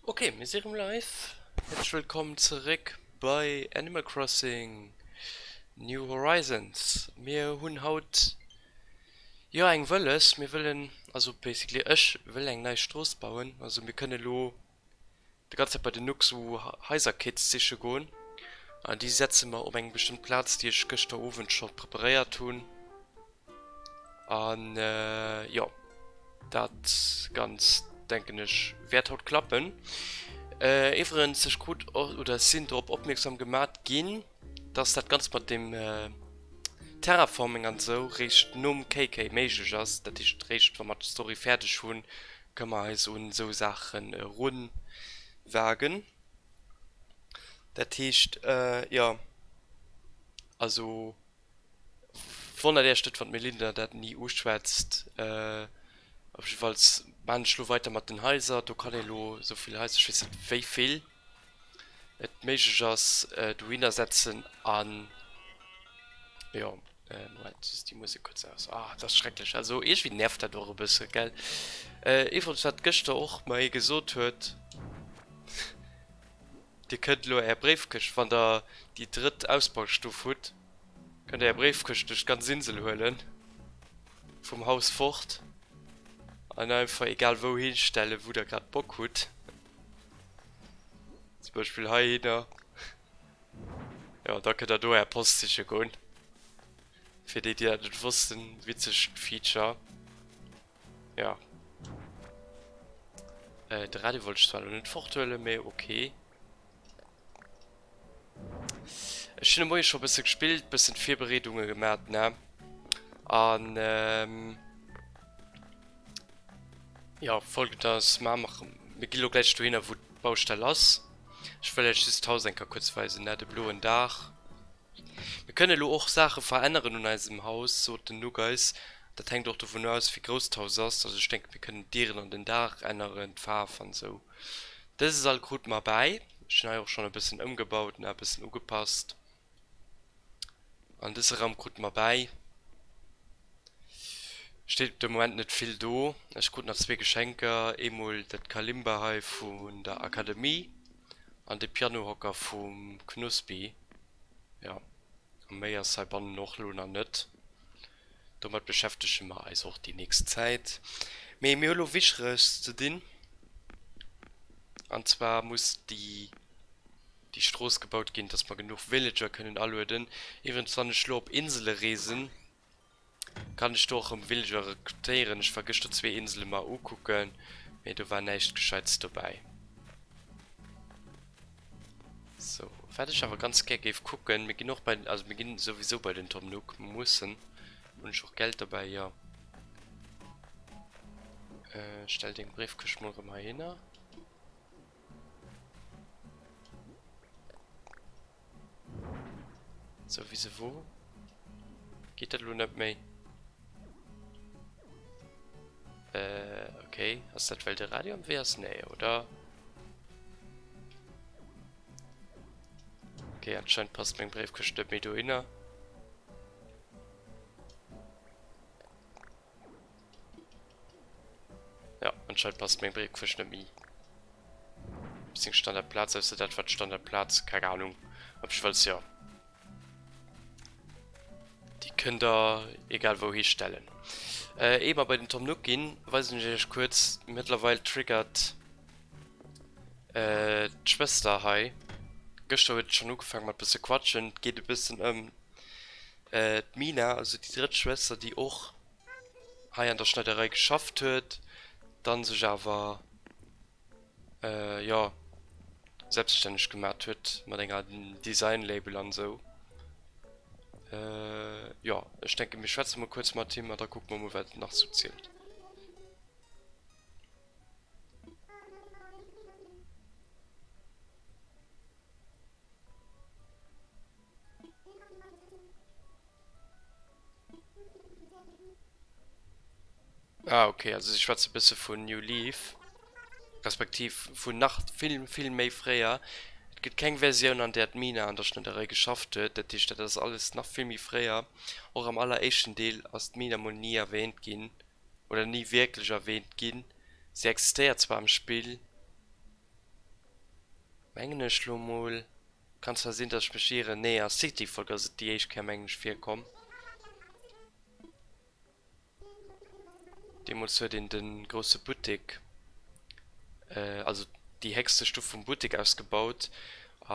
Ok, mir si rem live. Häerzlech wëllkomm zeréck bei Animal Crossing New Horizons. Mir hunn haut jo eng Wëlles, mir wëllen, also basically ech wëll eng nei Strooss bauen. Also mir kënne lo de ganz Zäit bei den Nook sou Haiserkits siche goen an déi setze mer op eng bestëmmt Plaz, déi ech gëschter Owend scho preparéiert hunn. An jo, dat Ganzt, denken ech, wäert haut klappen. Iwwerens, ech krut och, oder ech sinn drop opmierksam gemat ginn, dass dat Ganzt mat dem Terraforming an esou réischt nom KK méiglech ass. Dat heescht, réischt wa mer d'Story fäerdeg hunn, kënne mer eis un esou Saachen erunwagen. Dat heescht, jo, also. Wonnert Iech net wann d'Melinda dat ni uschwätzt. Op jiddefalls maan ech lo weiter mat den Haiser. Do kann ee lo souvill Haiser, ech weess net wéivill et méiglech ass, dohinner setzen an jo, Moment just déi Musek kuerz aus. Ah dat ass schrecklech, also iergendwéi nervt dat och e bësse gell. Iwwregens wat gëschter och mer ee gesot huet, Dir kënnt elo är Bréifkëscht, wann der déi drëtt Ausbaustuf hutt, kënnt der är Bréifkëscht duerch d'ganz Insel huelen, vum Haus fort an einfach egal wou hinstellen, wou der grad Bock hutt. Zum Beispill heihinner. Jo, da kënnt der do är Post siche goen. Fir déi, déi dat net wossten, witzegt Feature. Ja. Äh, de Radio wollt ech zwar lo net forthuelen, mee okay. Ech hunn de Moie scho bësse gespillt, bëssen d'Virbereedunge gemat, ne? An, ähm, ja, folgendes maache mer. Mir gi lo gläich dohinner, wou d'Baustell ass. Ech wëll iech just d'Haus eng Kéier kuerz weisen, ne? De bloen Daach. Mir kënne lo och Saache veränneren un eisem Haus, sot den Nuck eis. Dat hänkt och dovun aus, wéi grouss d'Haus ass. Also ech denken, mir kënnen d'Dieren an den Daach änneren, d'Faarf an esou. Dëse Sall krute mer bäi. Ech hunn hei och schonn e bëssen ëmgebaut an e bëssen ugepasst. An dëse Raum krute mer bäi. Steet de Moment net vill do. Ech krut nach zwee Geschenker, eemol dat Kalimba hei vun der Akademie an de Pianohocker vum Knuspi. Jo, a méi ass heibannen och elo nach net. Domat beschäftege mer eis och déi nächst Zäit. Mee mir hu lo Wichteges ze dinn, an zwar muss déi déi Strooss gebaut ginn, dass mer genuch Villager kënnen alueden. Iwwregens, wann ech lo op Insele reesen, Kann ech do och rem Villager rekrutéieren? Ech war gëschter zwee Insele mer ukucken, mee do war näischt gescheits dobäi. Sou, wat ech awer ganz gär géif kucken, mir ginn och bei, also mir ginn souwisou bei den Tom Nook, mir mussen. Hunn ech och Geld dobäi? Jo. Stell deng Bréifkëscht mol rem heihinner. Sou wéi se wor. Geet dat elo net méi? Äh, okay. Ass dat well de Radio am Wee ass? Nee, oder? Okay, anscheinend passt meng Bréifkëscht net méi dohinner. Ja, anscheinend passt meng Bréifkëscht net méi. Op seng Standardplaz, ausser dat wat Standardplaz, keng Ahnung. Op jiddefalls jo. Déi kënnt der egal wou histellen. Äh, ehe mer bei den Tom Nook ginn, weisen ech iech kuerz, mëttlerweil triggert äh, d'Schwëster hei. Gëschter huet et schonn ugefaangen mat bësse quatschen. Et geet e bëssen ëm äh, d'Mina, also déi drëtt Schwëster, déi och hei an der Schneiderei geschafft huet, dann sech awer jo selbststänneg gemat huet mat enger Design Label an esou. Jo ech denke mir schwätze mol kuerz mat him an da kucke mer mol wat en nach sou zielt. Ah ok, also si schwätze bësse vun New Leaf, respektiv vun nach vill vill méi fréier. Et gëtt keng Versioun an där d'Mina an der Schnëdderei geschafft huet, dat heescht dat ass alles nach vill méi fréier. Och am alleréischten Deel ass d'Mina mol ni erwähnt ginn, oder ni wierklech erwähnt ginn. Si existéiert zwar am Spill. Mengen ech lo mol. Kann zwar sinn dass ech mech ieren, nee a City Folk ass et déi éischt Kéier mengen ech virkomm. Deemools huet een de grousse Buttek, also déi héchste Stuff vum Buttek ausgebaut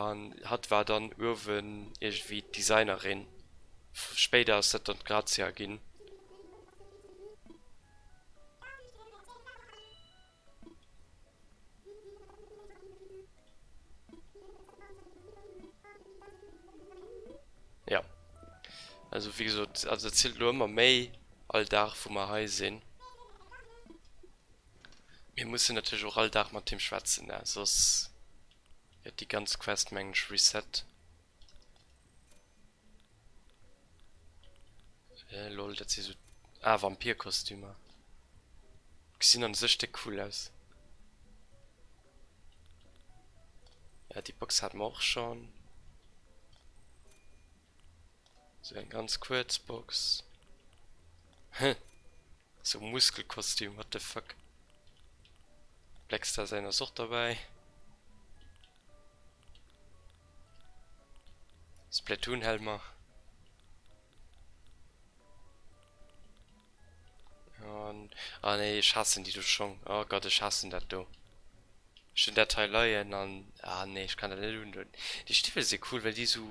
an hatt war dann uewen iergendwéi d'Designerin. Spéider ass dat dann d'Grazia ginn. Ja. Also wéi gesot, also dat zielt elo ëmmer méi all Dag wou mer hei sinn. Mir mussen natierlech och all Dag mat him schwätzen, ne, soss gëtt déi ganz Quest mengen ech reset. Äh, lol, dat si sou, ah, Vampirkostümer. Gesinn an sech déck cool aus. Ja, déi Box hat mer och schon. Sou eng ganz kuerz Box. Heh, sou Muskelkostüm, what the fuck. Blackstar säin ass och derbäi. Splatoon-Helmer. An, ah nee, ech hassen déi do Schong. Oh Gott, ech hassen dat do. Ech hunn dat hei leien an, ah nee, ech kann dat net undoen. Déi Stiwwel si cool, well déi sou,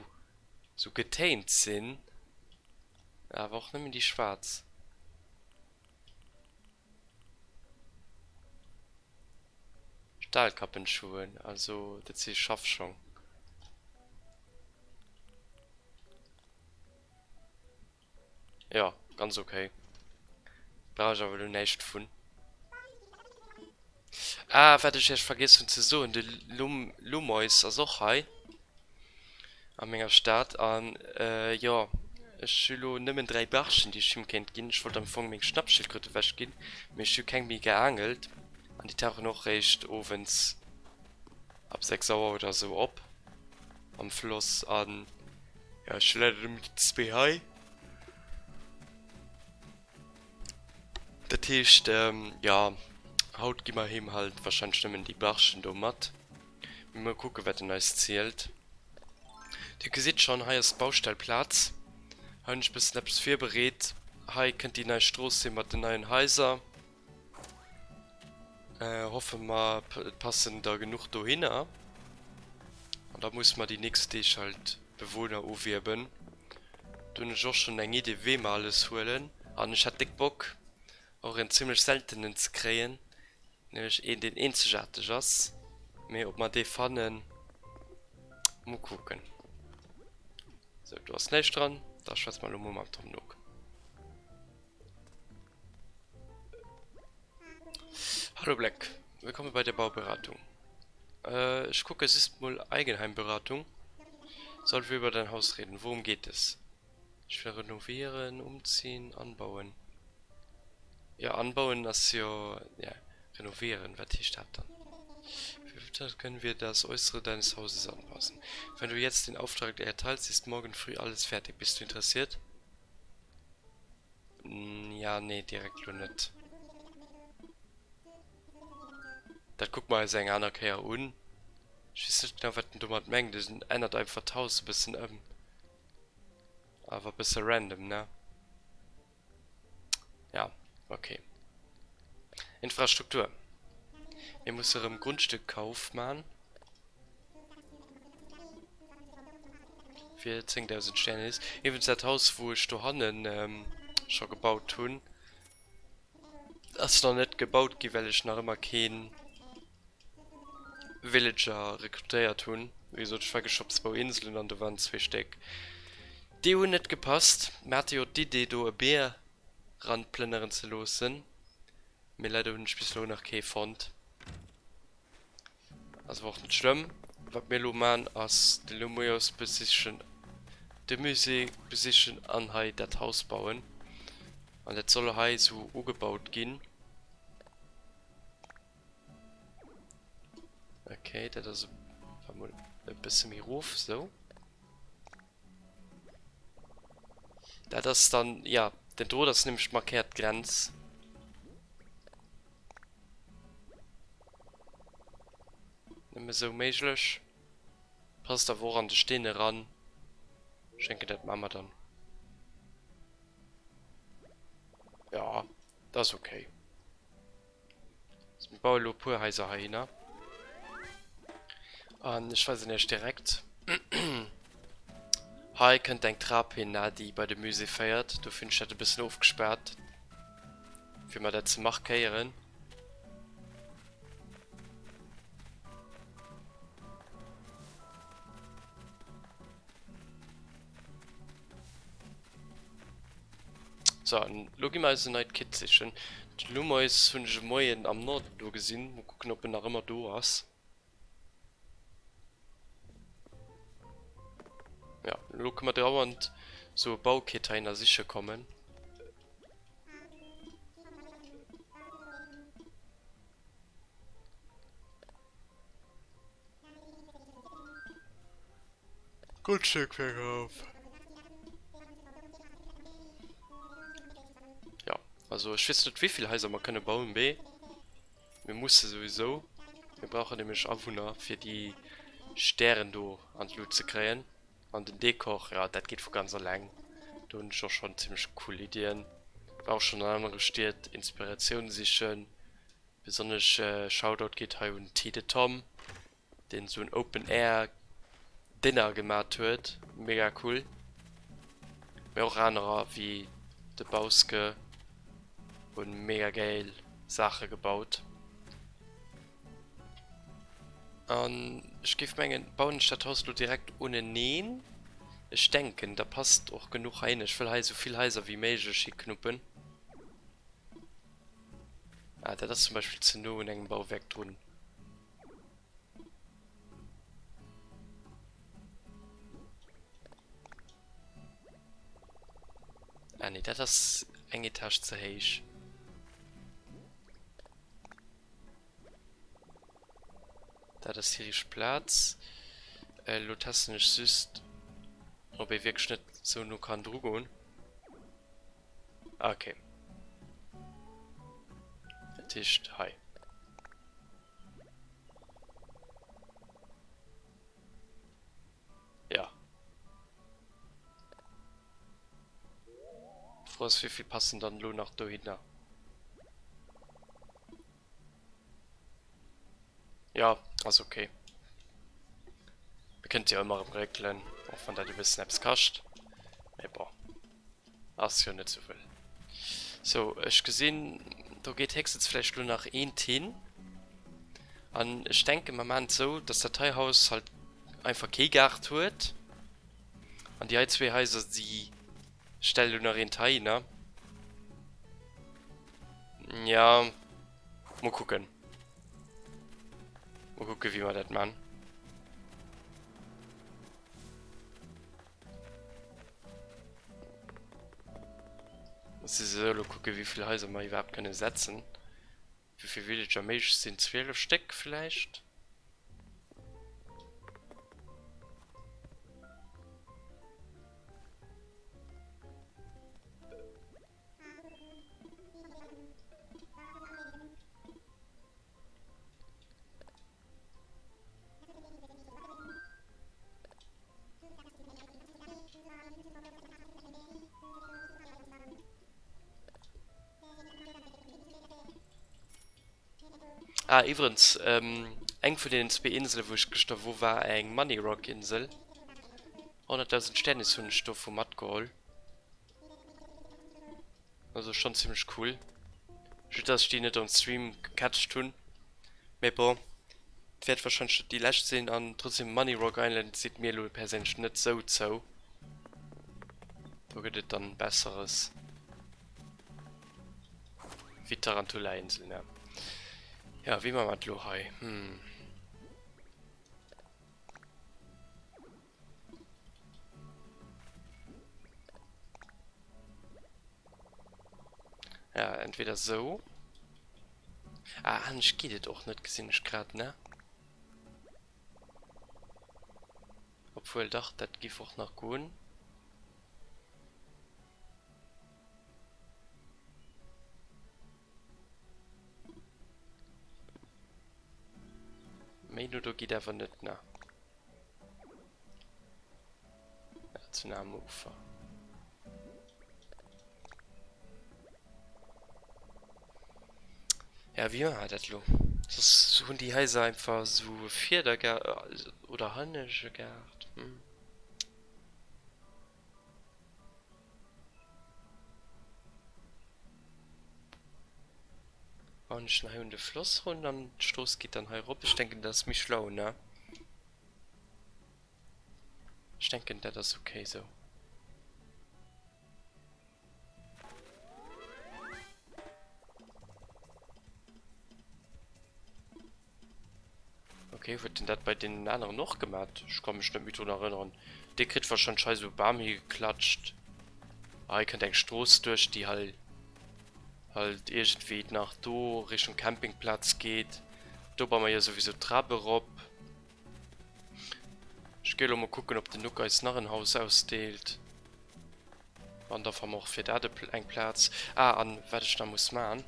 sou getéint sinn. Awer och nëmmen déi schwaarz. Stahlkappenschuhen, also dat si Schaffschong. Jo, ganz ok. Brauch ech awer elo näischt vun. Ah, wat ech iech vergiess hunn ze soen, de Lumois ass och hei a menger Stad an jo, ech hu lo nëmmen 3 Barchen déi ech him kéint ginn. Ech wollt am Fong meng Schnappschildkröt ewech ginn, mee ech hu keng méi geaangelt an déi tauchen och réischt owends ab 6 Auer oder sou op am Floss an jo, ech hu leider nëmmen déi zwee hei. Dat heescht, jo, haut gi mer him halt wahrscheinlech nëmmen déi Barchen do mat. Mee mol kucken, wat en eis zielt. Dir gesitt schonn, hei ass d'Baustellplaz. Hei hunn ech e bëssen eppes virbereet. Hei kënnt déi nei Strooss hin mat den neien Haiser. Hoffe mer, et passen der genuch dohinner. An da musse mer déi nächst Deeg halt Bewohner uwierben. Do hunn ech och schonn eng Idee wee mer alles huelen an ech hätt déck Bock och en zimlech seltenen ze kréien, nämlech een deen eenzegaarteg ass, mee ob mer dee fannen, mol kucken. Sou, do ass näischt dran, da schwätze mer elo mol mam Tom Nook. Hallo Black, willkommen bei der Bauberatung. Äh, ech kucke just mol Eigenheimberatung. Sollen wir über dein Haus reden? Worum geht es? Ich will renovieren, umziehen, anbauen. Ja, anbauen ass jo, ja, renovieren, wat heescht dat dann? Wie können wir das Äußere deines Hauses anpassen? Wenn du jetzt den Auftrag erteilst, ist morgen früh alles fertig. Bist du interessiert? Ja, nee, direkt lo net. Dat kucke mer eis eng aner Kéier un. Ech weess net genau, wat en domat mengt. En ännert einfach d'Haus e bëssen ëm. Awer e bësse random, ne? Ja, okay. Infrastruktur. Mir musse erëm Grundstückkauf man. Fir 10.000 Sternis. Iwwregens dat Haus, wou ech dohannen scho gebaut hunn, ass nach net gebaut ginn, well ech nach ëmmer kee Villager rekrutéiert hunn. Wéi gesot, ech war gëschter op zwou Inselen an do waren zwee Stéck, déi hunn net gepasst. Mir hate jo d'Idee, do e Bier ranplënneren ze loossen, mee leider hunn ech bis elo nach kee fonnt. Ass awer och net schlëmm. Wat mir elo man ass de Lumios besichen, de Musée besichen an hei dat Haus bauen. An dat soll hei sou ugebaut ginn. Okay, dat ass emol e bësse méi rof, sou. Dat ass dann, ja, den Drot ass nämlech d'markéiert Grenz. Nëmme sou méiglech. Passt awer och an de Steen eran. Ech denken dat maa mer dann. Ja, dat ass ok. Mir baue lo e puer Haiser heihinner. An ech weisen iech direkt, hei kënnt eng Trap hin, déi bei de Musée féiert. Dofir hunn ech dat e bëssen ofgespaart, fir mer dat ze markéieren. So, an lo gi mer eis en neit Kit sichen. Den Lumois hunn ech e Moien am Norden do gesinn. Mol kucken, ob en nach ëmmer do ass. Ja, lo kënne mer dauernd sou e Baukit heihinner siche kommen. Grundstückverkauf. Ja, also ech weess net wéivill Haiser mer kënne bauen, mee mir musse souwisou. Mir brauchen nämlech Awunner fir déi Stären do an d'Lut ze kréien. An den Dekor, ja dat geet vu ganz alleng. Do hunn ech och schonn zimmlech cool Iddien. War och schonn an anere Stied Inspiratioun sichen. Besonnesch Shoutout geet hei un Tide Tom, deen esou en Open Air Dinner gemat huet, mega cool. Mee och anerer wéi de Bauske hunn mega gäil Saache gebaut. An ech géif mengen, bauen ech dat Haus lo direkt uneneen? Ech denken da passt och genuch heihin. Ech wëll hei esou vill Haiser wéi méiglech hiknuppen. Ah, dat ass zum Beispill ze no un engem Bauwerk drun. Ah nee, dat ass eng Etage ze héich. Dat ass déi richteg Plaz. Elo testen ech just, ob ee wierklech net sou no kann dru goen. Ah, okay. Dat heescht hei. Ja. D'Fro ass, wéivill passen dann elo nach dohinner? Jo, ass ok. Mir kënnt jo ëmmer erëm réckelen, och wann dat e bëssen eppes kascht. Mee bon, ass jo net sou wëll. Sou, ech gesinn, do geet héchstens vläicht elo nach eent hin. An ech denken, mer maachen et sou, dass dat hei Haus halt einfach kee Gaart huet. An déi hei zwee Haiser, déi stelle elo nach eent heihinner. Ja, mol kucken. Mol kucken, wéi mer dat man. Muss ich sowieso lo kucken, wéi vill Haiser mer iwwerhaapt kënne setzen. Wéi vill Villager méiglech sinn. 12 Stéck vläicht? Ah, iwwerens, eng vun deenen zwee Insele wou ech gëschter wor, war eng Money Rock Insel. 100.000 Sternis hunn ech dovu matgeholl. Also schon ziemlech cool. Just dass ech déi net on Stream gecatcht hunn. Mee bon, et wäert wahrscheinlech net déi lescht sinn an trotzdem Money Rock Island seet mir elo perséinlech net sou zou. Do gëtt et dann besseres wéi d'Tarantula Insel, ne? Ja, wéi man mer et lo hei? Hm. Ja, entweder sou. Ah, anescht geet et och net, gesinn ech grad, ne? Obwuel, dach, dat giff och nach goen. Méi no do geet awer net, ne? ze nah am Ufer. Ja, wéi maache mer dat elo? Soss hunn déi Haiser einfach esou e Virdergaart oder hannesche Gaart. Hm. Bauen ech en hei un de Floss run an d'Strooss geet dann hei erop. Ech denken, dat ass méi schlau, ne? Ech denken, dat ass ok esou. Ok, huet en dat bei deenen aneren och gemat? Ech ka mech net méi drun erënneren. Dee kritt wahrscheinlech hei esou e Bam higeklatscht. Ah, hei kënnt eng Strooss duerch, déi hei halt iergendwéi nach do Richtung Campingplaz geet. Do baue mer jo souwisou d'Trap erop. Ech gi elo mol kucken, ob den Nook eis nach en Haus ausdeelt. An da fanne mer och fir dat eng Plaz. Ah, an wat ech nach muss man,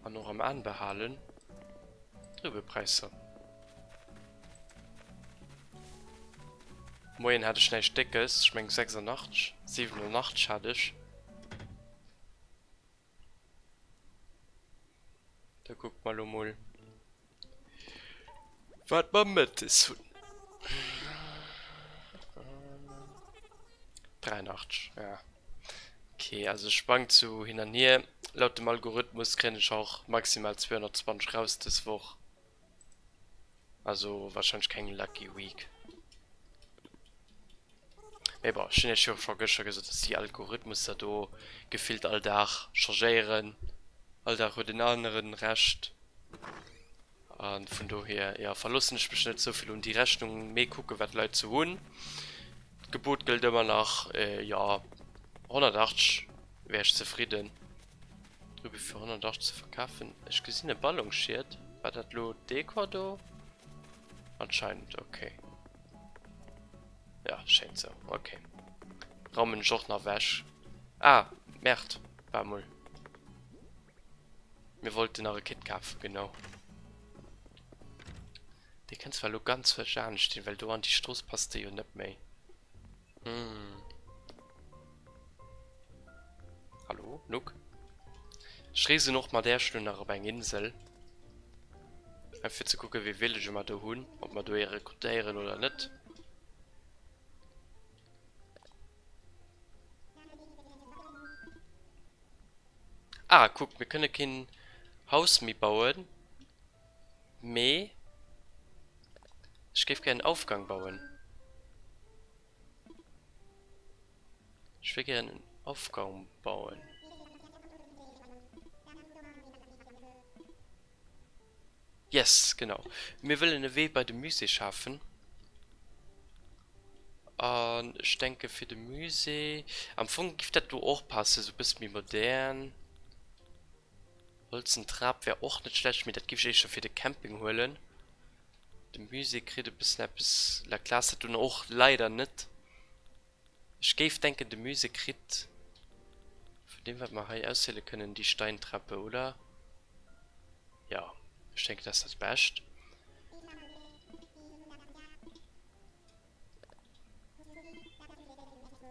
an och am An behalen, Drüwepräisser. Moien hat ech näischt Déckes, ech meng 86, 87 hat ech. Da kucke mer elo mol, wat mer mëttes hunn. 83, ja. Okay, also es schwankt sou hin an hier. Laut dem Algorithmus kréien ech och maximal 220 raus dës Woch. Also wahrscheinlech keng lucky week. Mee bon, ech hunn iech jo scho gëschter gesot, dass déi Algorithmusser do gefillt all Dag changéieren. All Dag huet en aneren Recht. A vun dohier, jo, verloossen ech mech net esou vill un déi Rechnung, mee kucke wat d'Leit sou hunn. D'Gebot gëllt ëmmer nach, jo, 180 wär ech zefridden. Drübe fir 180 ze verkafen. Ech gesinn e Ballongsschiet. War dat lo Dekor do? Anscheinend, okay. Ja, schéint sou. Okay. Raumen ech och nach wech. Ah, Merde. War mol. Mir wollten nach e Kit kafen, genau. Dee kënnt zwar lo ganz wech anescht hin, well do an déi Strooss passt dee jo net méi. Hm. Hallo, Nook? Ech reesen och mat Äerch lo nach op eng Insel. Einfach fir ze kucken, wéi Villager mer do hunn, ob mer do ee rekrutéieren oder net. Ah, kuck, mir kënne keen Haus méi bauen, mee ech géif gär en Aufgang bauen. Ech wéll gären en Aufgang bauen. Yes, genau. Mir wëllen e Wee bei de Musée schafen. An ech denke fir de Musée, am Fong giff dat do och passen, esou e bësse méi modern. Holzen Trap wär och net schlecht, mee dat giff ech éischter fir de Camping huelen. De Musée kritt e bëssen eppes, la classe dat dunn och leider net. Ech géif denken de Musée kritt, vun deem wat mer hei ausziele kënnen, déi Steintreppe, oder? Jo, ech denken dat ass dat Bescht.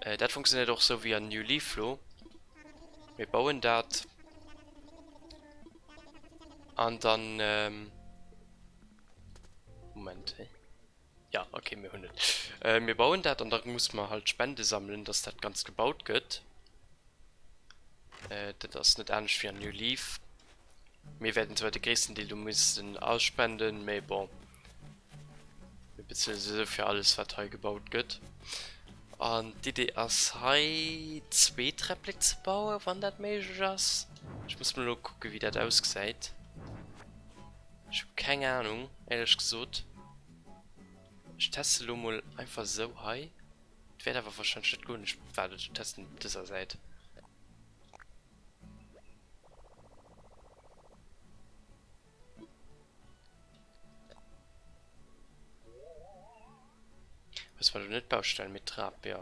Dat funktionéiert och sou wéi an New Leaf lo. Mir bauen dat an dann, Moment, hä? Ja, okay, mir hunn et. Mir bauen dat an da musse mer halt Spende sammelen, dass dat Ganzt gebaut gëtt. Dat ass net anescht wéi an New Leaf. Mir wäerten zwar de gréissten Deel do mussen aspenden, mee bon. Mir bezuelen souwisou fir alles, wat hei gebaut gëtt. An d'Idee ass hei zwee Träpplek ze bauen, wann dat méiglech ass. Ech muss mol elo kucken, wéi dat ausgesäit. Ech hu keng Ahnung, éierlech gesot. Ech teste lo mol einfach esou hei. Et wäert awer wahrscheinlech net goen. Ech waart, ech testen op dëser Säit. Was war do net Baustell mee Trap, jo.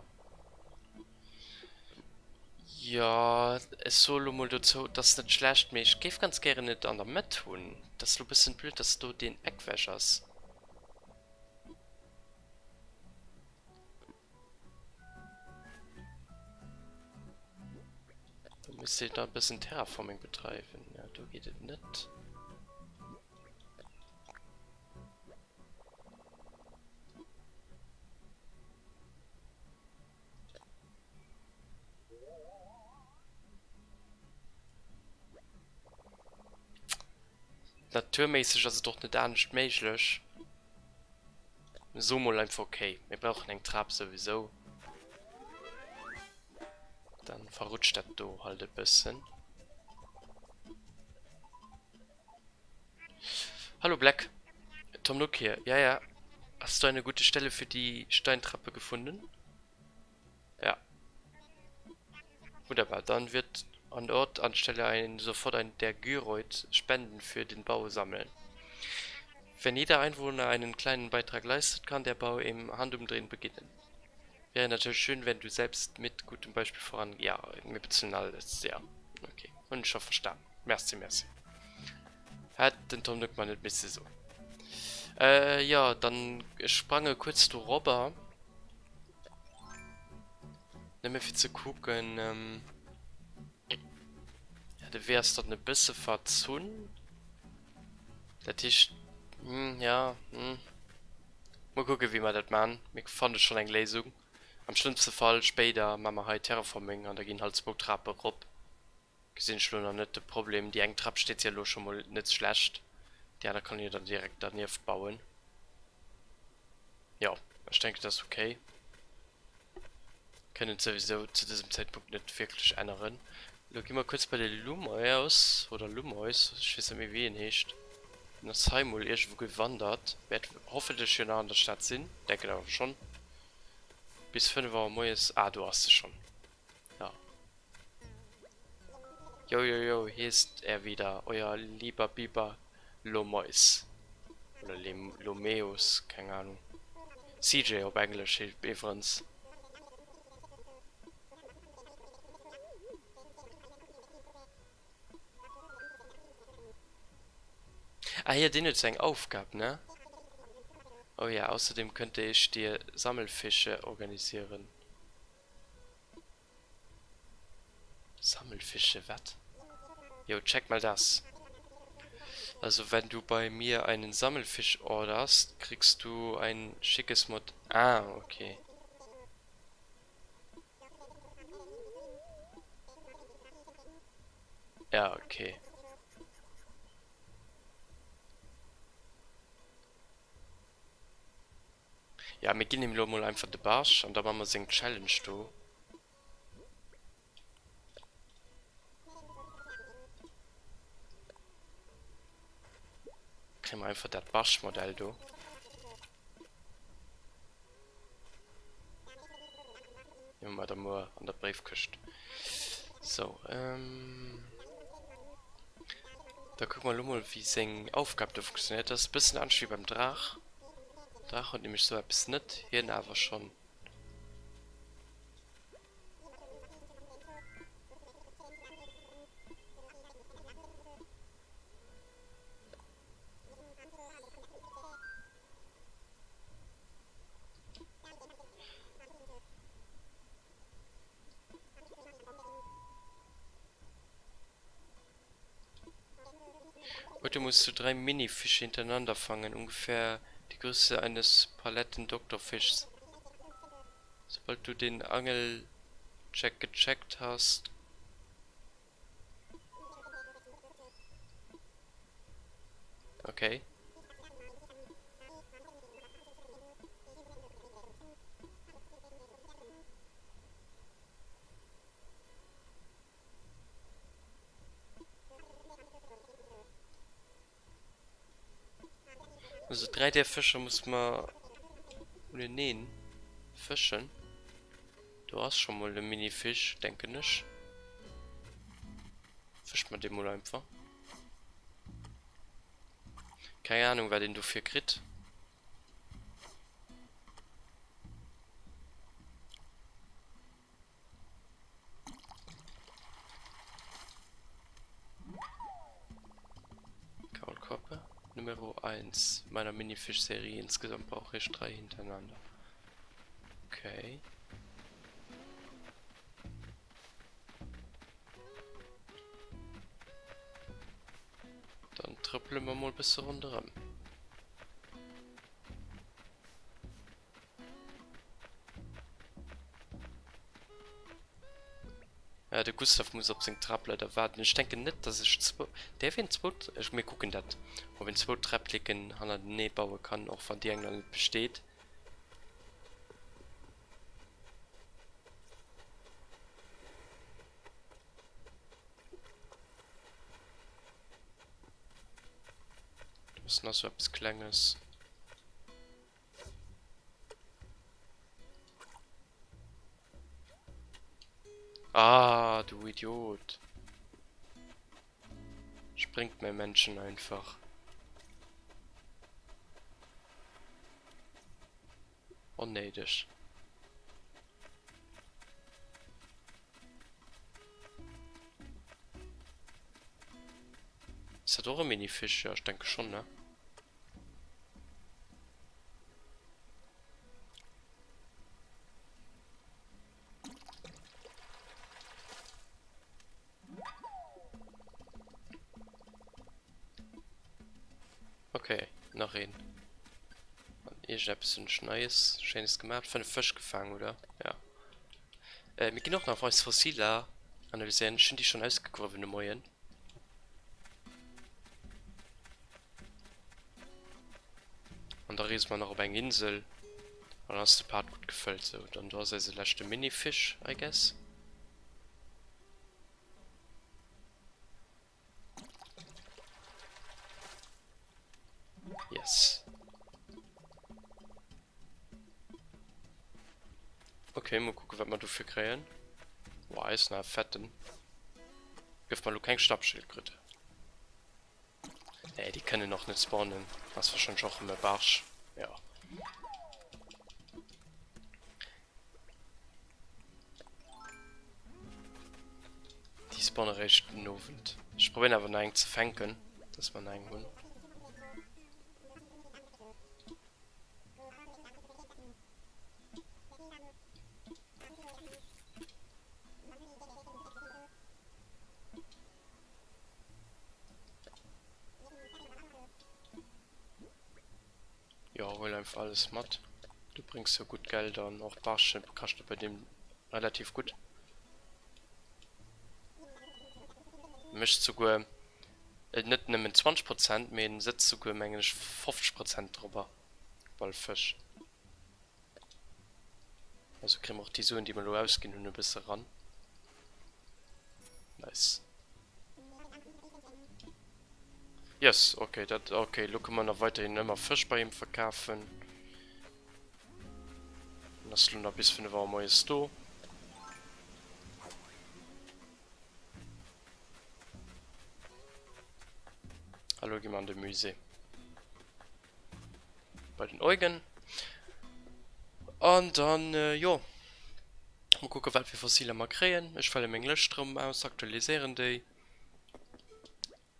Jo, ech soe lo mol dozou, et ass net schlecht, mee ech géif ganz gären et an der Mëtt hunn. Et ass lo bëssen blöd, dass do deen Eck wech ass. Misst ee da e bëssen Terraforming bedreiwen. Ja, do geet et net. Naturméisseg ass et och net anescht méiglech. Mir soe mol einfach okay, mir brauchen eng Trap souwisou. Dann verrutscht dat do halt e bëssen. Hallo Black. Tom Nook hier. Ja, ja. Hast du eine gute Stelle für die Steintreppe gefunden? Ja. Wunderbar. Dann wird an Ort anstelle ein, sofort ein der Gyroid Spenden für den Bau sammeln. Wenn jeder Einwohner einen kleinen Beitrag leistet, kann der Bau im Handumdrehen beginnen. Wäre natürlich schön, wenn du selbst mit gutem Beispiel voran... Ja, mir bezuelen alles. Ja, okay. Hunn ech scho verstan. Merci, merci. Hätt den Tom Nook mer net misse soen. Äh, jo, dann ech sprange kuerz dorobber. Nëmme fir ze kucken, ähm, ja, de Wee ass dann e bësse verzunn. Dat heescht, hm, ja, hm. Mol kucke wéi mer dat man. Mir fanne schonn eng Léisung. Am schlëmmste Fall spéider ma mer hei Terraforming an da ginn halt zwou Trape rop. Gesinn ech lo nach net de Problem. Déi eng Trap steet jo elo scho mol net schlecht, déi aner kann een jo dann direkt dernieft bauen. Jo, ech denken dat ass ok. Kënnen et souwisou zu dësem Zäitpunkt net wierklech änneren. Elo gi mer kuerz bei de Lumoios oder Lumois, ech weess net méi wéi en heescht. Den ass hei mol iergendwou gewandert, wäert hoffentlech jo nach an der Stad sinn, denken awer schonn. Bis 5 Auer moies, ah do ass e schonn. Ja. Jo, jo, jo, hier ist er wieder, euer lieber Biber Lomois. Oder Lomeus, keng Ahnung. CJ op Englesch iwwerens. Ah hier, deen huet sou eng Aufgab, ne? Oh ja, außerdem könnte ich dir Sammelfische organisieren. Sammelfische, wat? Jo, check mal das. Also wenn du bei mir einen Sammelfisch orderst, kriegst du ein schickes Mod. Ah, okay. Ja, okay. Ja, mir ginn him elo mol einfach de Barsch an da man mer seng Challenge do. Kréie mer einfach dat Barschmodell do. Hu mer da muer an der Bréifkëscht. Sou, ähm. Da kucke mer elo mol wéi seng Aufgab do funktionéiert. Dat ass e bëssen anescht wéi beim Draach. Draach huet nämlech sou eppes net, hien awer schonn. Heute musst du drei Minifische hintereinander fangen, ungefähr die Größe eines Paletten-Doktorfischs. Sobald du den Angelcheck gecheckt hast, Okay. Also 3 där Fëscher muss mer uneneen fëschen. Do ass scho mol e Minifisch, denken ech. Fëscht mer dee mol einfach. Keng Ahnung wat een dofir kritt. Kaulquappe Numero 1 meiner Minifisch-Serie. Insgesamt brauche ich drei hintereinander. Okay. Trëppele mer mol bësse ronderëm. Ja, de Gustav muss op seng Trap leider waarden. Ech denken net, dass ech zwou... Däerf een zwou... Ech, mir kucken dat. Ob een zwou Träppleken hannertenee baue kann, och wann déi eng nach net besteet. Do ass nach sou eppes Klenges. Ah, du Idiot. Springt mein Männchen einfach. Onnéideg. Ist dat och e Minifisch? Ja, ech denke schon, ne? Okay, nach een. An iergendeppes hunn ech Neies, Schéines gemaach. 5 Fësch gefaang, oder? Ja. Äh, mir ginn och nach eis Fossiler analyséieren. Ech hunn déi schonn ausgegruewen de Moien. An da reese mer nach op eng Insel. An dann ass de Part gutt gefëllt. Sou, dann do ass eise leschte Minifisch, I guess. Yes. Okay, mol kucken, wat mer dofir kréien. Boah, hei ass nach e fetten. Gëff mer lo keng Stabschildkröte. Nee, déi kënnen och net spawnen. Ass wahrscheinlech och rëm e Barsch. Ja. Déi spawne réischt den Owend. Ech probéieren awer nach eng ze fänken, dass mer nach eng hunn. Jo, huel einfach alles mat. Du bréngs jo gutt Geld an och Barschen kaschte bei deem relativ gutt. Mécht souguer net nëmmen 20 Prozent, mee en sëtzt souguer mengen ech 50 Prozent dorobber op all Fësch. Also kréie mer och déi Suen, déi mer elo ausginn hunn, e bësse ran. Nice. Yes, okay, dat, okay, elo kënne mer nach weiderhin ëmmer Fësch bei him verkafen. En ass elo nach bis 5 Auer moies do. A lo gi mer an de Musée. Bei den Eugen. An dann, jo, mol kucke wat fir Fossiler mer kréien. Ech fëlle meng Lëscht erëm aus, aktualiséieren déi.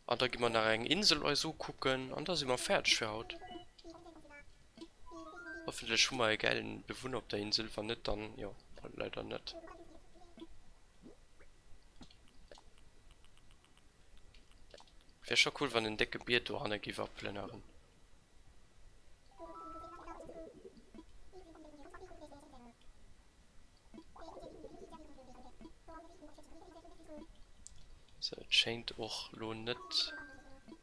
An da gi mer nach eng Insel eis ukucken an da si mer fäerdeg fir haut. Hoffentlech hu mer e gäilen Bewunner op der Insel, wann net dann, jo, halt leider net. Wär scho cool wann en décke Bier dohanne giff aplënneren. Sou, et schéint och lo net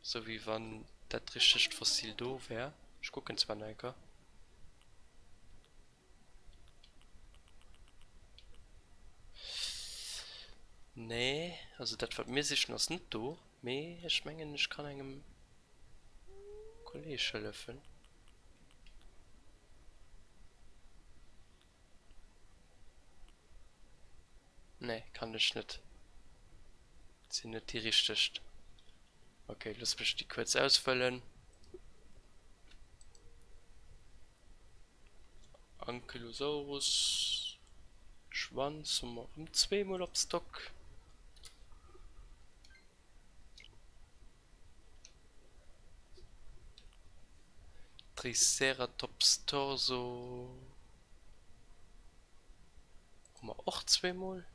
sou wéi wann dat richtegt Fossil do wär. Ech kucken zwar nach eng Kéier. Nee, also dat wat mir sichen ass net do, mee ech mengen ech kann engem Kolleg hëllefen. Nee, kann ech net. Sinn net déi richteg. Ok, looss mech déi kuerz ausfëllen. Ankylosaurus Schwanz hu mer erëm zweemol op Stock. Triceratops Torso hu mer och zweemol.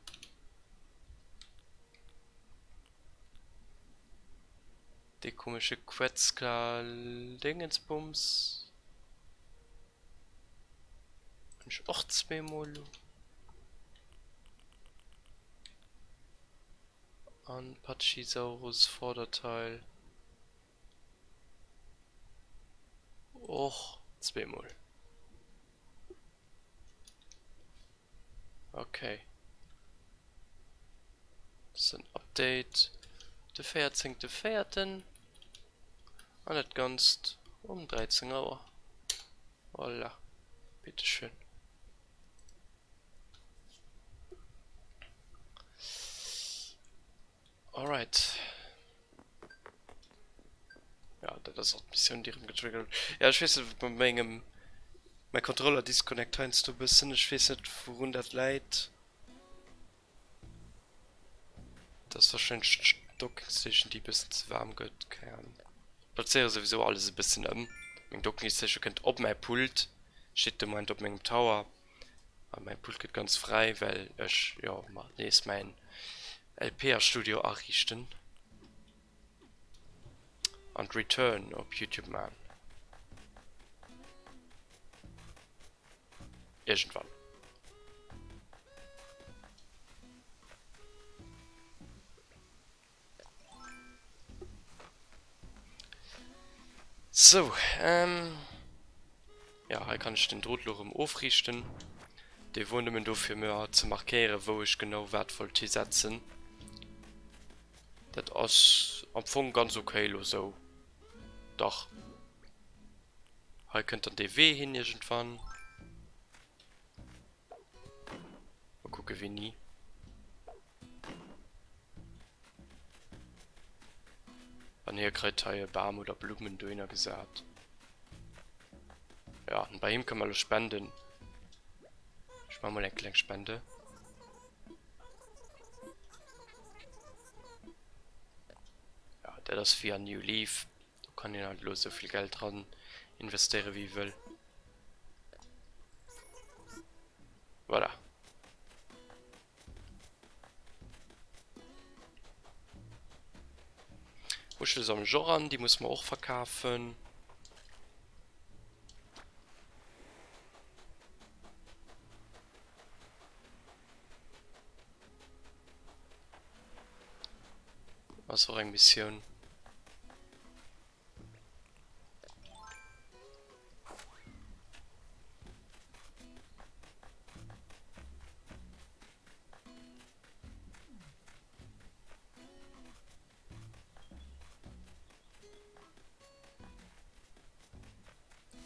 Dee komesche Quetzal-Dingensbums hunn ech och zweemol elo. An Pachysaurus Vorderteil och zweemol. Okay. Das ist en Update. De 14.04. An dat Ganzt um 13 Auer. Voilà. Bitteschön. Alright. Ja, dat ass och d'Missioun, déi erëm getriggert huet. Ja, ech weess net, wat mat mengem, mäi Controller disconnect heiansdo e bëssen. Ech weess net, wourun dat läit. Dat ass warscheinlech d'Dockingstation, déi e bëssen ze waarm gëtt. Keng Ahnung. Ech plazéiere souwisou alles e bëssen ëm. Meng Dockingstation kënnt op mäi Pult, steet de Moment op mengem Tower. A mäi Pult gëtt ganz fräi, well ech jo mer nees mäin LPA-Studio ariichten an d'Return op Youtube man. Iergendwann. Sou, ähm, ja, hei kann ech den Drot lo rëm ofriichten. Dee wor nëmmen do fir mer ze markéieren, wou ech genau wat wollt hisetzen. Dat ass am Fong ganz okay lo sou. Dach. Hei kënnt dann dee Wee hin iergendwann. Mal kucke wéini. An hie kritt hei e Bam oder Blummen dohinner gesat. Ja, an bei him kënne mer elo spenden. Ech maache mol eng kleng Spende. Ja, dat ass via New Leaf. Do kann een halt elo esou vill Geld dran investéieren, wéi e wëll. Voilà. Muschele sammelen ech och an, déi musse mer och verkafen. Ass och eng Missioun.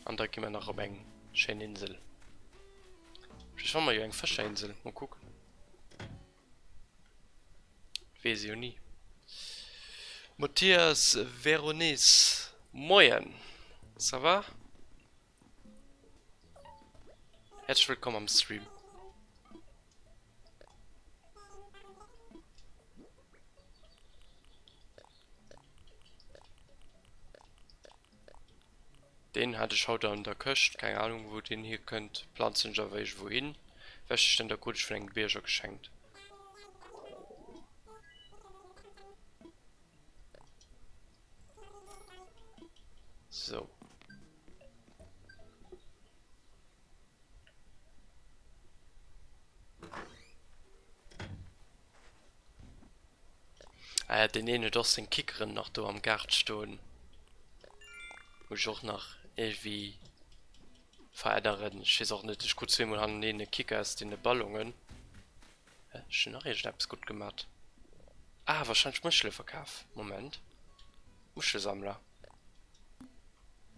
An da gi mer nach op eng schéin Insel. Vläicht fanne mer jo eng Fëscherinsel. Mol kucken. Weess ee jo ni. Mathias Veronese, Moien, ça va? Häerzlech wëllkomm am Stream. Deen hat ech haut an der Këscht, keng Ahnung wou deen hierkënnt, planzen ech awer iergendwou hin. Wäscheständer krut ech vun engem Bierger geschenkt. Sou. Ah ja, deen een huet och seng Kickeren nach do am Gaart stoen. Muss ech och nach iergendwéi veränneren. Ech weess och net, ech krut zweemol hannerteneen e Kicker aus deene Ballonen. Hä, ech hunn nach iergendeppes gutt gemat. Ah, warscheinlech Muschele verkaf. Moment. Muschelsammler.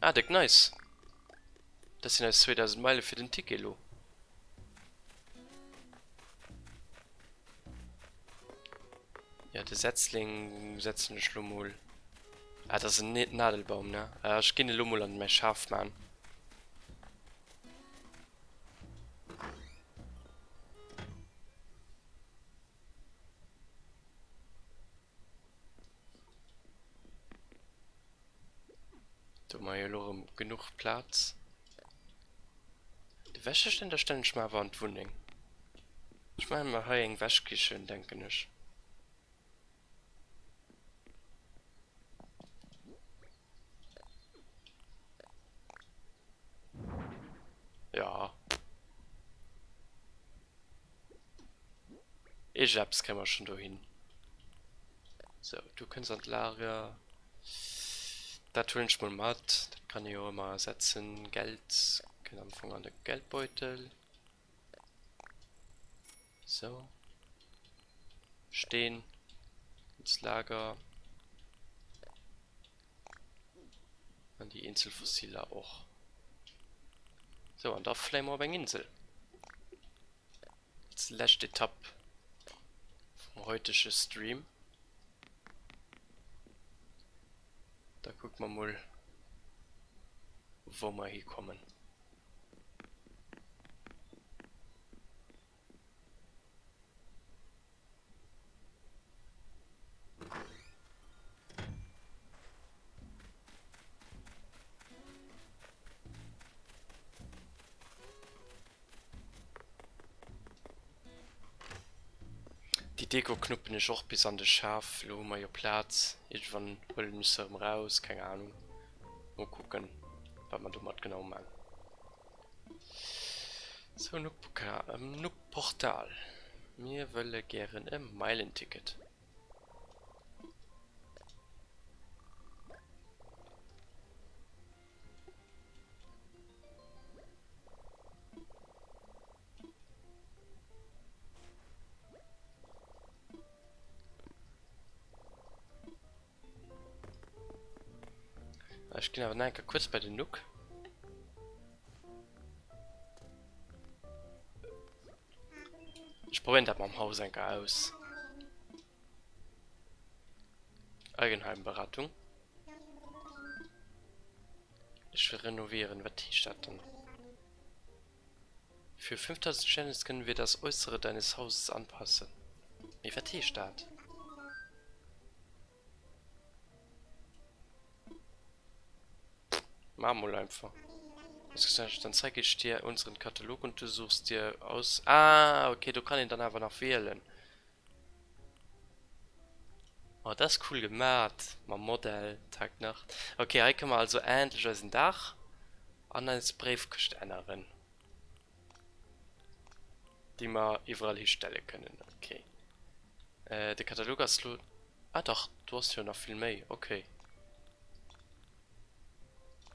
Ah, déck nice. Dat sinn eis 2000 Meile fir den Ticket elo. Ja, de Setzling setzen ech lo mol. Ah, dat ass en Nadelbaum, ne? Ah, ech ginn elo mol an mäi Schaf man. Do hu mer jo elo erëm genuch Plaz. De Wäscheständer stellen ech mer awer an d'Wunneng. Ech maache mer hei eng Wäschkichen, denken ech. Iergendeppes kréie mer schonn dohin. Sou, du kënns an d'Lager. Dat huelen ech mol mat. Dat kann ee jo ëmmer ersetzen. Geld kënnt am Fong an de Geldbeutel. Sou. Steen ins Lager. An déi eenzel Fossiler och. Sou, an da fléie mer op eng Insel. Als lescht Etapp vum heutege Stream. Da kucke mer mol, wou mer hikommen. Déi Deko knuppen ech och bis an de Schaf. Lo hu mer jo Plaz. Iergendwann huelen ech se erëm raus, keng Ahnung. Mol kucken, wat mer domat genau man. Sou, Nook-Portal. Mir wëlle gären e Meilenticket. Ech ginn awer nach eng Kéier kuerz bei den Nook. Ech probéieren dat mam Haus eng Kéier aus. Eigenheimberatung. Ech will renovieren. Wat heescht dat dann? Für 5000 Challenges können wir das Äußere deines Hauses anpassen. Mee wat heescht dat? Mach mol einfach. Dann zeige ich dir unseren Katalog und du suchst dir aus. Ah, okay, do kann een dann awer nach wielen. Oh, dat ass cool gemat mam Modell Tag Nacht. Okay, hei kënne mer also endlech eisen Daach an eis Bréifkëscht änneren, déi mer iwwerall histelle kënnen. Okay, de Katalog ass lo. Ah dach, do ass jo nach vill méi. Okay.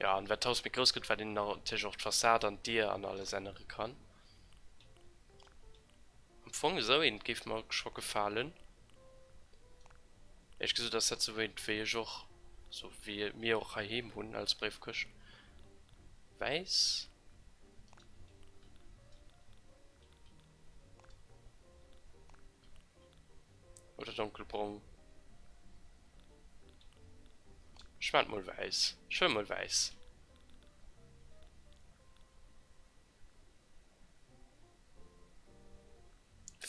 Jo, an wat d'Haus méi grouss gëtt, wat een natierlech och d'Fassad an d'Dier an alles ännere kann. Am Fong esou eent géif mer scho gefalen. Éierlech gesot ass dat sou eent wéi ech och, sou wéi mir och heiheem hunn als Bréifkëscht. Wäiss. Oder donkelbrong. Ech maan et mol wäiss. Ech huele mol wäiss.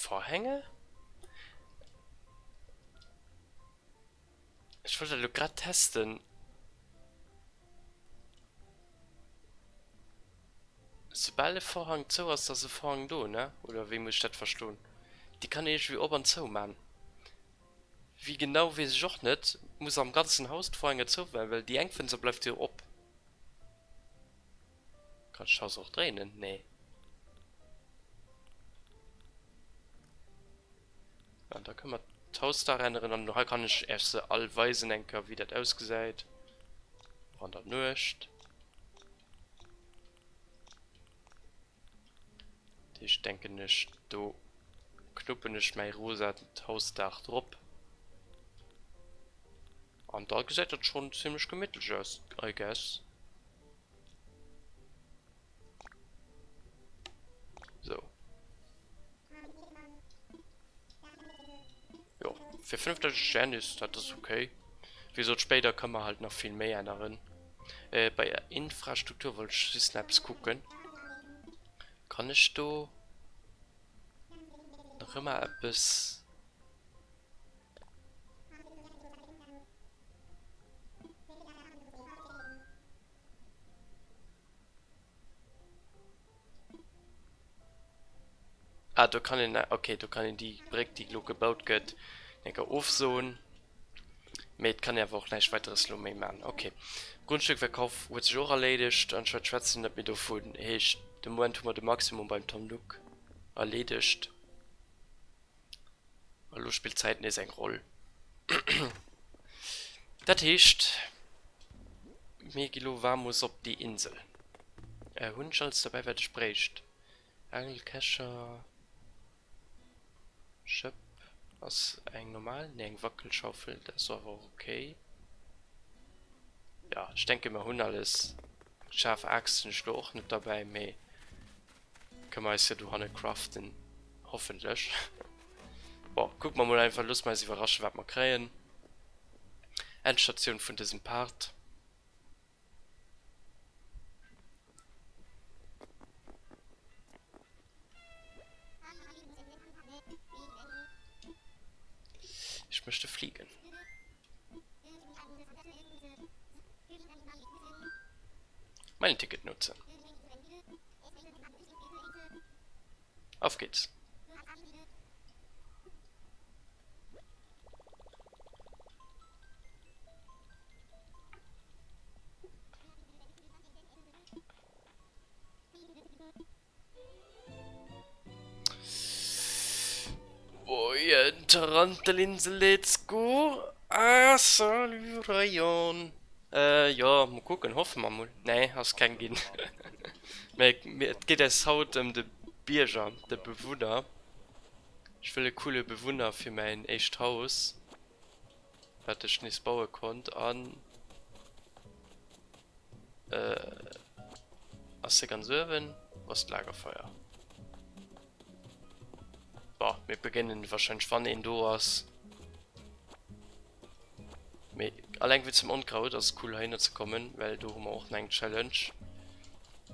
Vorhänge? Ech wollt dat elo grad testen. Soubal e Vorhang zou ass, ass e Vorhang do, ne? Oder wéi muss ech dat verstoen? Déi kann een iergendwéi op an zou man. Wéi genau weess ech och net. Muss am ganzen Haus d'Vorhänge zou waren, well déi eng Fënster bleift jo op. Kann ech d'Haus och dréinen? Nee. An da kënne mer d'Hausdaach änneren an hei kann ech Äech se all weisen eng Kéier wéi dat ausgesäit. Och an der Nuecht. Dat heescht denken ech do knuppen ech mäi rosat Hausdaach drop. An da gesäit dat schonn zimmlech gemittlech aus, I guess. So. Jo, fir 5000 Sterne ist dat ass okay. Wéi gesot, spéider ka mer halt nach vill méi änneren. Äh, bei Infrastruktur wollt ech just nach eppes kucken. Kann ech do nach ëmmer eppes... Ah, do kann een, okay, do kann een déi Bréck, déi elo gebaut gëtt, eng Kéier ofsoen. Mee et kann een awer och näischt Weiteres elo méi maachen. Okay. Grundstückverkauf huet sech och erleedegt. Anscheinend schwätzt een net méi dovun. Heescht, de Moment hu mer de Maximum beim Tom Nook erleedegt. Elo spillt d'Zäit nees eng Roll. Dat heescht, mir gi lo vamos op déi Insel. Hunn ech alles derbäi wat ech bréicht? Angel, Kescher, Schëpp ass eng normal, nee eng Wackelschaufel, dat ass awer och ok. Ja, ech denke mer hunn alles. Schaarf Aaxt hunn ech lo och net derbäi, mee kënne mer eis jo dohanne craften, hoffentlech. Bon, kucke mer mol einfach, loosse mer eis iwwerraschen, wat mer kréien. Endstatioun vun dësem Part. Ich möchte fliegen. Mein Ticket nutzen. Auf geht's. Moien Tarantelinsel, let's go! Ah, salut Rayon! Äh, jo, mol kucken, hoffe mer mol. Nee, ass keng ginn. Mee et geet eis haut ëm de Bierger, de Bewunner. Ech wëll e coole Bewunner fir mäin éischt Haus, wat ech nees baue konnt. An ass se ganz uewen? Wou ass d'Lagerfeuer? Bon, mir begéinen wahrscheinlech wann een do ass. Mee alleng wéinst dem Onkraut ass et cool heihinner ze kommen, well do hu mer och nach eng Challenge,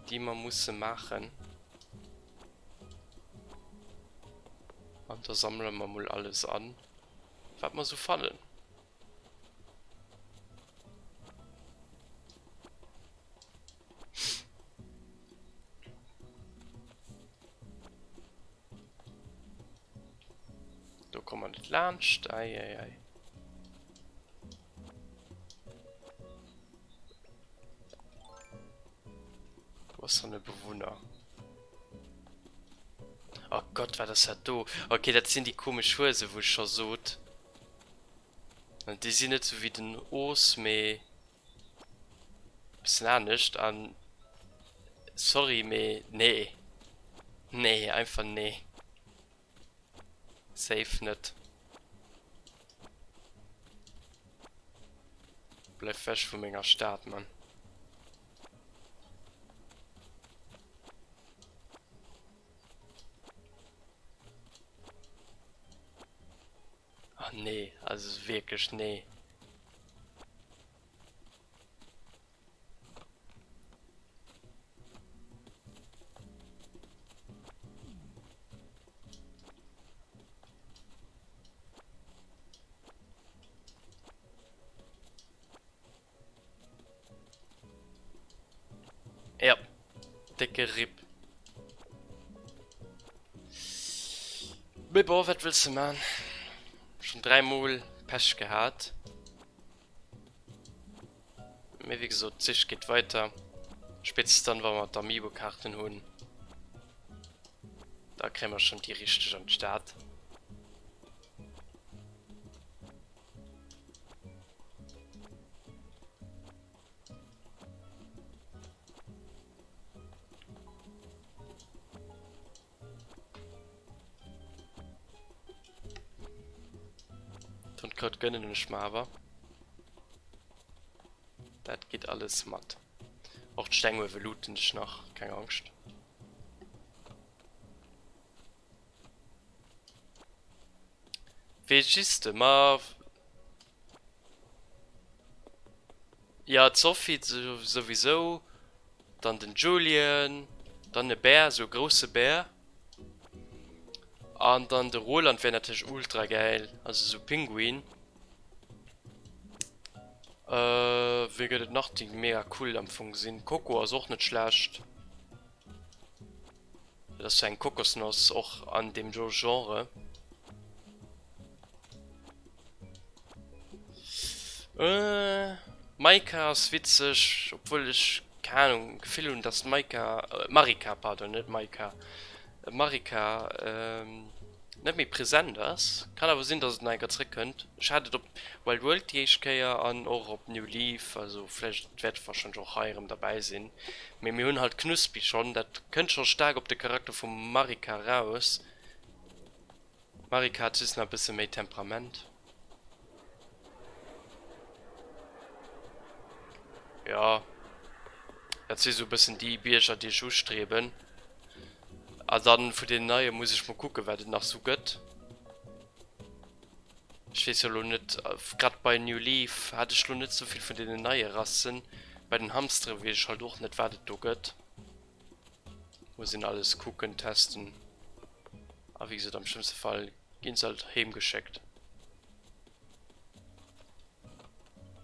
déi mer musse maachen. An da sammele mer mol alles an, wat mer sou fannen. Do komme mer net laanscht. Ei, ei, ei. Do ass dann e Bewunner. Oh Gott, wat ass dat do? Okay, dat sinn déi komesch Huesen, wou ech scho sot. Déi sinn net sou wéi den Os, mee bëssen anescht. An sorry, mee nee. Nee, einfach nee. Safe net. Bleif wech vu menger Stad, Mann. Ach nee, also wierklech nee. Ja, décke Rip. Mee bon, wat wëlls de man? Schon 3 mol Pech gehat. Mee wéi gesot, d'Sich geet weiter. Spéitstens dann, wa mer d'Amiibo-Kaarten hunn, da kréie mer schonn déi richteg an d'Stad. D'Hundkraut gönnen ech mer awer. Dat geet alles mat. Och d'Stenguewe looten ech nach, keng Angscht. Wee juste, ma Jo, d'Sophie souwisou, dann den Julian, dann e Bär, esou e grousse Bär. An dann de Roland wär natierlech ultra gäil, also esou Pinguin. Wee gëtt et nach, déi mega cool am Fong sinn? D'Coco ass och net schlecht. Dat ass sou eng Kokosnoss, och an deem Genre. Maika ass witzeg, obwuel ech keng Ahnung d'Gefill hunn dass d'Maika, Marika pardon, net Maika, Marika. Net méi present ass. Kann awer sinn, dass et nach eng Kéier zréckkënnt. Ech hat et op Wild World déi éischt Kéier an och op New Leaf, also vläicht wäert et warscheinlech och hei erëm derbäi sinn. Mee mir hunn halt d'Knuspi schonn, dat kënnt scho staark op de Charakter vum Marika raus. D'Marika hat just nach e bësse méi Temperament. Jo, dat si sou e bëssen déi Bierger, déi ech ustreben. A dann vu den neie muss ech mol kucken, wat et nach sou gëtt. Ech weess jo lo net, grad bei New Leaf hat ech lo net sou vill vun deenen neie Rassen. Bei den Hamstere weess ech halt och net, wat et do gëtt. Muss een alles kucken, testen. A wéi gesot, am schlëmmste Fall ginn se halt heem geschéckt.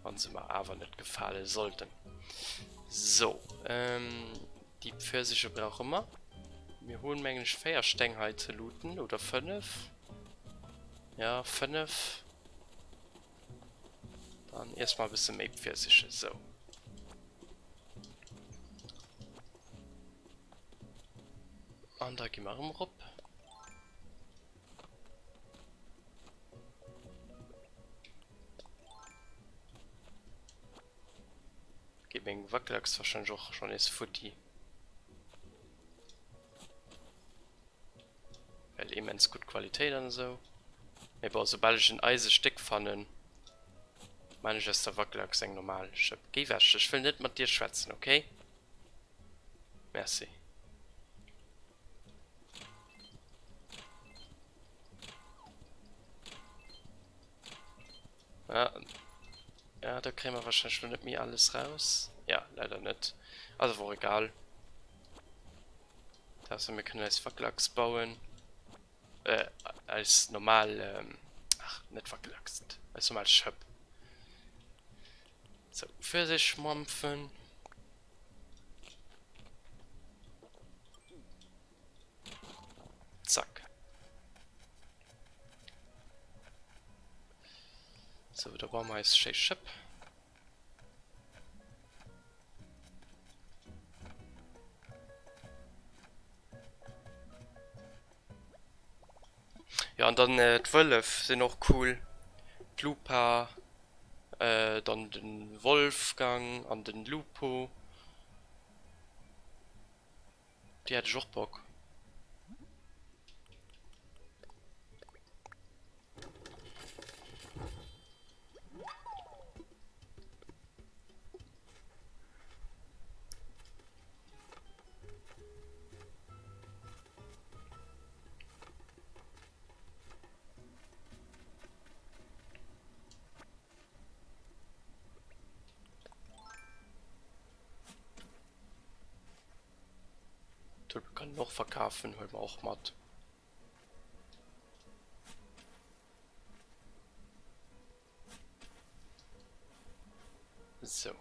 Wann se mer awer net gefale sollten. So, ähm, déi Pfirsiche brauche mer. Mir hunn, mengen ech, 4 Steng hei ze looten, oder 5. Ja, 5. Dann erstmal e bësse méi Pfirsiche, sou. An da gi mer erëm erop. Geet meng Wackelachs wahrscheinlech och schon nees futti. Well immens gutt Qualitéit an esou. Mee bon, soubal ech en Eisestéck fannen, maan ech aus der Wackelachs eng normal Schëpp. Géi wech, ech wëll net mat dir schwätzen, okay? Merci. Ah, ja, da kréie mer wahrscheinlech lo net méi alles raus. Ja, leider net. Ass awer och egal. Ausser mir kënnen eis Wackelachs bauen. Äh, eis normal, ähm, ach, net Wackelachs, eis normal Schëpp. So, Pfirsich mampfen. Zack. So, da bauen wir eis schéi Schëpp. Ja, an dann äh, d'Wëllef sinn och cool. D'Lupa, äh, dann den Wolfgang an den Lupo. Déi hätt ech och Bock. Tulpe kann een och verkafen, huele mer och mat. Sou.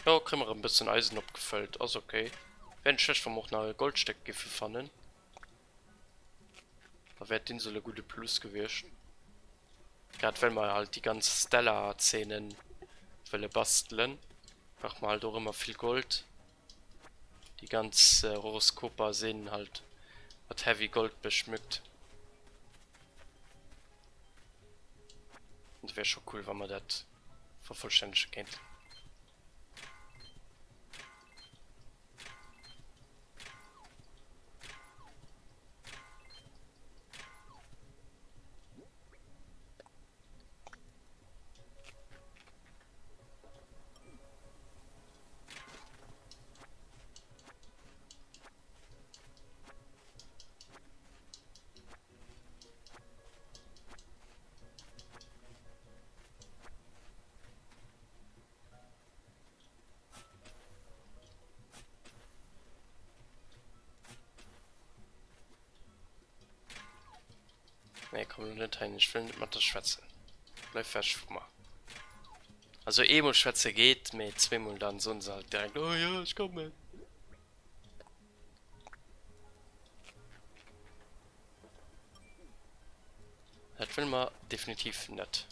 Jo, kréie mer erëm e bëssen Eisen opgefëllt, ass ok. Wär net schlecht, wa mer och nach e Goldstéck géife fannen. Da wär d'Insel e gudde Plus gewiescht. Grad well mer halt déi ganz Stella-Zeenen wëlle bastelen, brauche mer halt och ëmmer vill Gold. Déi ganz Horoskoper sinn halt mat heavy Gold beschmückt. An et wär scho cool, wa mer dat vervollstännege kéinten. Nee, komm lo net heihin, ech wëll net mat der schwätzen. Bleif wech vu mer. Also eemol schwätze geet, mee zweemol dann soen se halt direkt, oh jo, ech kommen. Dat wëlle mer definitiv net.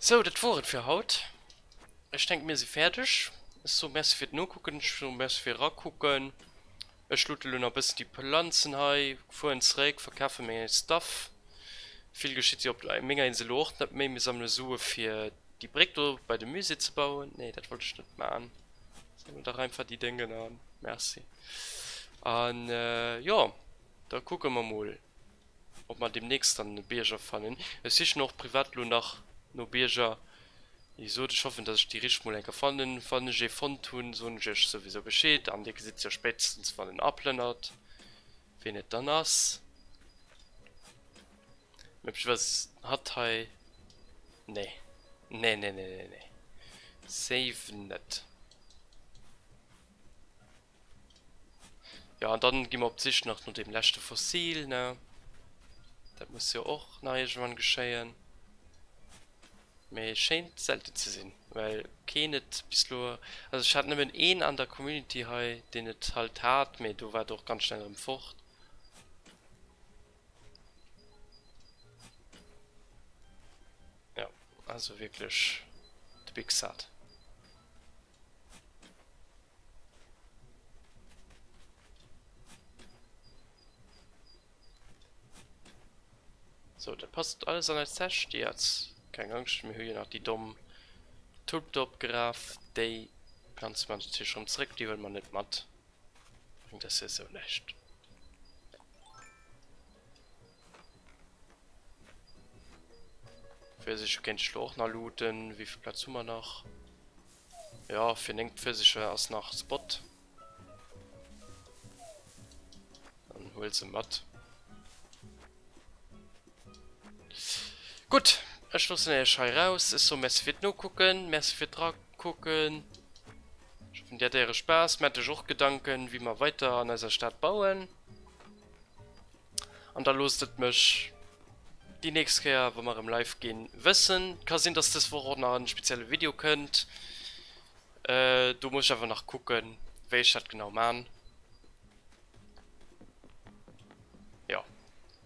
Sou, dat wor et fir haut. Ech denken mir si fäerdeg. Ech soe Merci fir d'Nokucken, ech soe Merci fir erakucken. Ech loote lo nach e bëssen déi Planzen hei, fueren zeréck, verkafe meng Stuff. Vill geschitt jo op menger Insel elo och net méi. Mir sammele Sue fir déi Bréck do bei de Musée ze bauen. Nee, dat wollt ech net man. Sammel dach einfach déi Déngen an. Merci. An jo, da kucke mer mol. Ob mer demnächst dann e Bierger fannen. Ech sichen och privat lo nach no Bierger. Wéi gesot, ech hoffen, dass ech déi richteg mol eng Kéier fannen. Wann ech ee fonnt hunn, soen ech iech souwisou Bescheed. An dir gesitt jo spéitstens, wann en aplënnert, ween et dann ass. Möglicherweis hatt hei. Nee. Nee, nee, nee, nee, nee. Safe net. Jo, an dann gi mer op d'Sich nach no deem leschte Fossil, ne? Dat muss jo och nach iergendwann geschéien. Mee schéint selten ze sinn, well keen et bis elo, also ech hat nëmmen een an der Community hei, deen et halt hat, mee do war et och ganz schnell erëm fort. Jo, also wierklech de Big Sad. So, dat passt alles an eis Täsch. Déi hat keng Angscht, mir hu jo nach déi domm Tulp do opgeraf. Déi planze mer natierlech erëm zréck, déi huele mer net mat. Bréngt eis jo esou näischt. Pfirsiche kéint ech lo och nach looten. Wéi vill Plaz hu mer nach? Jo, fir 9 Pfirsiche ass nach Spot. Dann huel se mat. Gutt, ech loossen iech hei raus. Ech soe Merci fir d'Nokucken, Merci fir d'Rakucken. Ech hoffen, dir hat äre Spaass. Maacht iech och Gedanken, wéi mer weider an eiser Stad bauen. An da loosst et mech déi nächst Kéier, wa mer erëm live ginn, wëssen. Ka sinn, dass dës Woch och nach en spezielle Video kënnt. Do muss ech awer nach kucken, wéi ech dat genau man. Jo,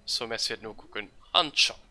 sou merci fir d'Nokucken an ciao.